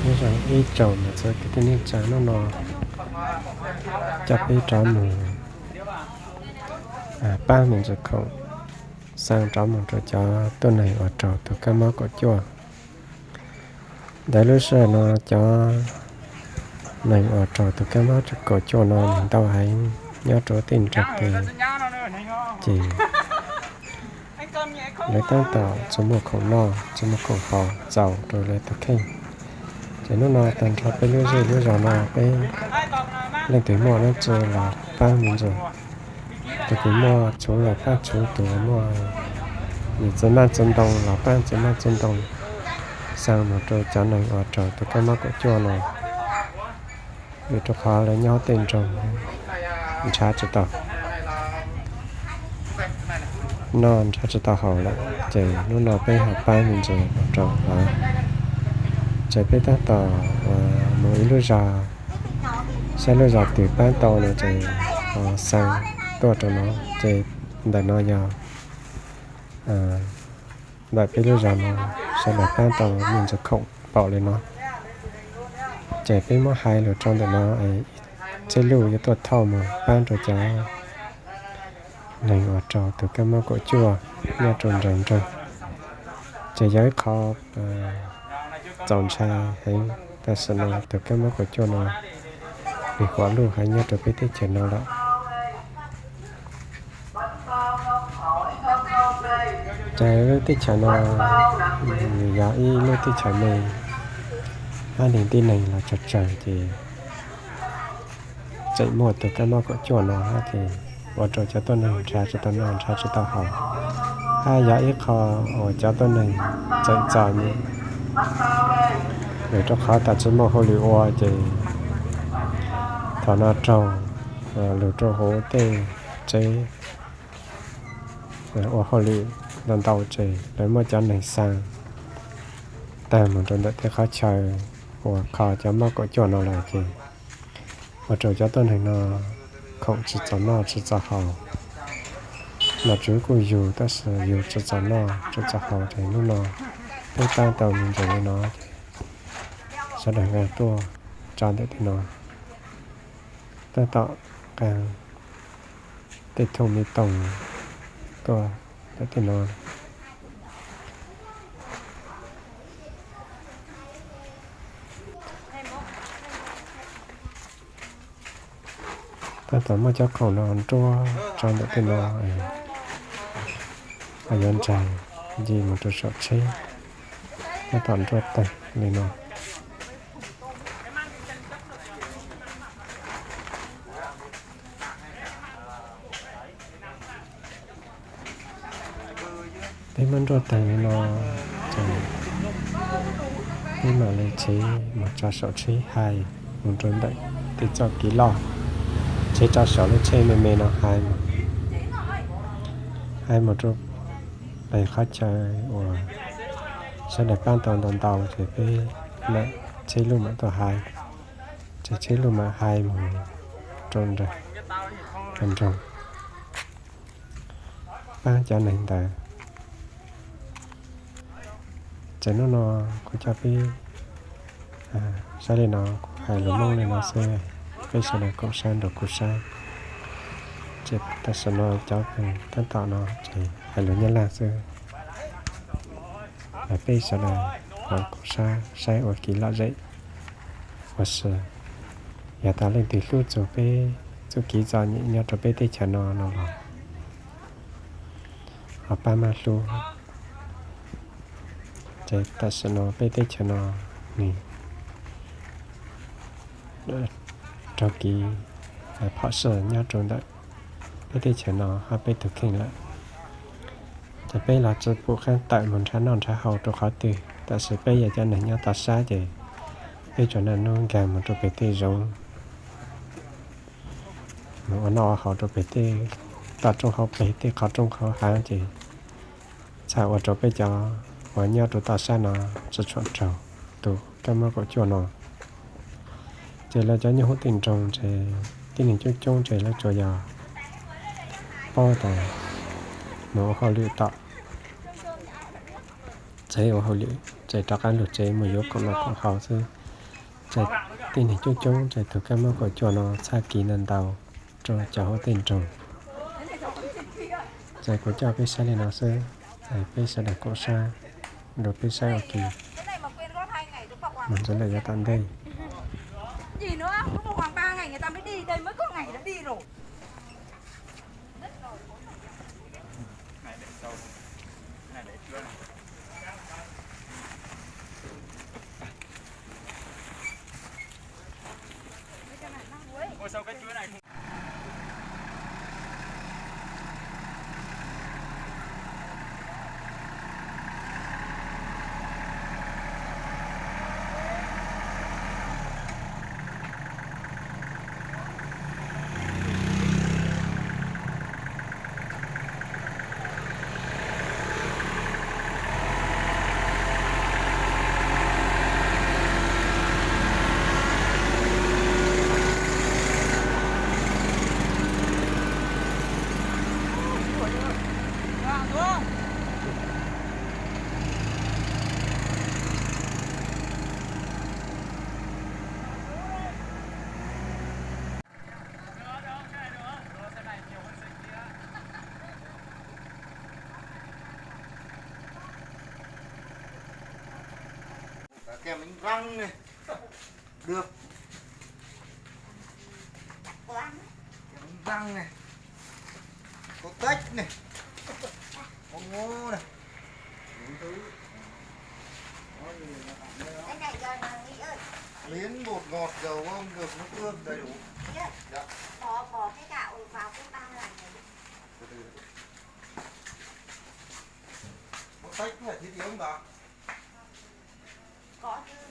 Nyob zoo ib tsoom niam txiv kwv tij neej tsa, hnub no coj peb rov mus pab me ntsis khoom xa rov mus rau cov tuab neeg uas raug tus kab mob kaum cuaj. Ntawm lub sij hawm no cov neeg uas raug tus kab mob kaum cuaj no nws ntau heev nyob rau tej nroog twg ces lawv tab tom tsis muaj khoom noj tsis muaj khoom haus txaus rau lawv tus kheej. Ces hnub no tag nrho peb lub zej lub zos no peb leej twg muaj dab tsi los pab me ntsis, tus twg muaj txhuv los pab txhuv, tus muaj txiv maj txiv ntoo los pab txiv maj txiv ntoo, xa mus rau cov neeg uas raug tus kab mob kaum cuaj no. Vim rau qhov lawv nyob tej nroog nrhav tsis tau noj nrhav tsis tau haus lawm, ces hnub no peb ho pab me ntsis mus rau lawv. Ces peb tab tom mus ib lub zos, saib lub zos twg pab tau no ces ho xa tuaj rau no. Ces ntawm no yog ntawm peb lub zos no sawv daws pab tau me ntsis khoom npaum li no. Ces peb muab hais lus rau ntawm no, ib txhij luj yuav tuaj thauj mus pab rau cov neeg uas raug tus kab mob kaum cuaj nyob rau nram nroog. Ces yog ib qho txaus ntshai heev, tam sim no tus kab mob kaum cuaj no nws huam luj heev nyob rau peb teb chaws no lawm. Ces lub teb chaws no nws yog ib lub teb chaws me, hab neeg tib neeg los tsawg tsawg ces tseem muaj tus kab mob kaum cuaj no hab ces ua rau cov tuab neeg nrhav tsis tau noj nrhav tsis tau haus, hab yog ib qho uas cov tuab neeg txawm txom nyem, vim rau qhov tas tsis muaj hauj lwm ua ces thaum no raug lug rau hauv tej tsev ua hauj lwm ntau ntau ces lawv muab cov neeg xa tag mus rau ntawm tej qhov chaw uas kho cov mob kaum cuaj no lawm ces ua rau cov tuab neeg no khoom tsis txaus noj tsis txaus haus. Nom tswv kuj yug tab sis yug tsis txaus noj tsis txaus haus ces hnub no peb pab tau me ntsis li no ces sawv daws nqa tuaj tso ntawm tej no. Tab tom nqa tej thooj me toom tuaj ntawm tej no. Tab tom muab cov khoom no nruab tso ntawm tej no, yuav ntsaig nce mus rau saum tsheb. Tab tom nruab tag li no. Peb muab nruab tag li no ces peb mam li tshev mus tso saum tsheb hais mus rau ntawm tej txoj kev loj, tshev tso saum lub tsheb me me no hais mus, hais mus rau pem qhov chaw uas sawv daws pab tau ntau ntau ces peb mam tsheb lub mam tuaj hais, ces tsheb lub mam hais mus rau nram nroog pab cov neeg ntawd. Ces hnub no kuv coj peb saib li no, kuv hais lus Hmoob li no xwb, peb sawv daws koom saib nrog kuv saib. Ces tam sim no cov tab tom no ces hais lus Nyab Laj xwb, peb sawv daws koom saib saib ua kev lom zem ua si. Yog tas leej twg hlub txog peb txuj kev txom nyem nyob rau peb teb chaws no no los ho pab maj hlub. Ces tam sim no peb teb chaws no nws raug kev phom sij nyob rau ntawm peb teb chaws no hab peb tug kheej lawm. Ces peb los tsi pum qab tawm mus nrhav noj nrhav haus rau qhov twg, tab sis peb yog cov neeg nyob toj sab ces peb tsuas naj nub nkag mus rau pem tej zoov, mus ua noj ua haus rau pem tej toj roob hauv pes tej qhov roob qhov hav ces txhaj ua rau peb cov uas nyob rau toj sab no tsi tshua raug tus kab mob kaum cuaj no. Ces lawv cov nyob hauv tej nroog ces tib neeg coob coob ces lawv tsuas yog paub tas mus ua hauj lwm tom tsev, ua hauj lwm ces rov qab lug tsev mus yuav khoom noj khoom haus xwb. Txais tib neeg coob coob, txais tus kab mob kaum cuaj no txhaj kiv ntau ntau rau cov huab tej nroog. Txais kuv coj peb saib li no xwb, txais peb sawv daws koom sab, rau peb saib ua ke. Mus ntxiv lawm yav tom ntej. Kem ib nrang ne. Được. Kem ib nrang ne. Có tết ne. Có ngô ne. Đủ thứ. Có gì là tặng đây đó. Cái này do là Mỹ ơi. Miến, bột ngọt, dầu ăn, dầu nước ương đầy đủ. Dạ. Bỏ, bỏ cái gạo vào cái bao này. Từ từ. Có tết có phải thiết yếu không bà? Có chứ.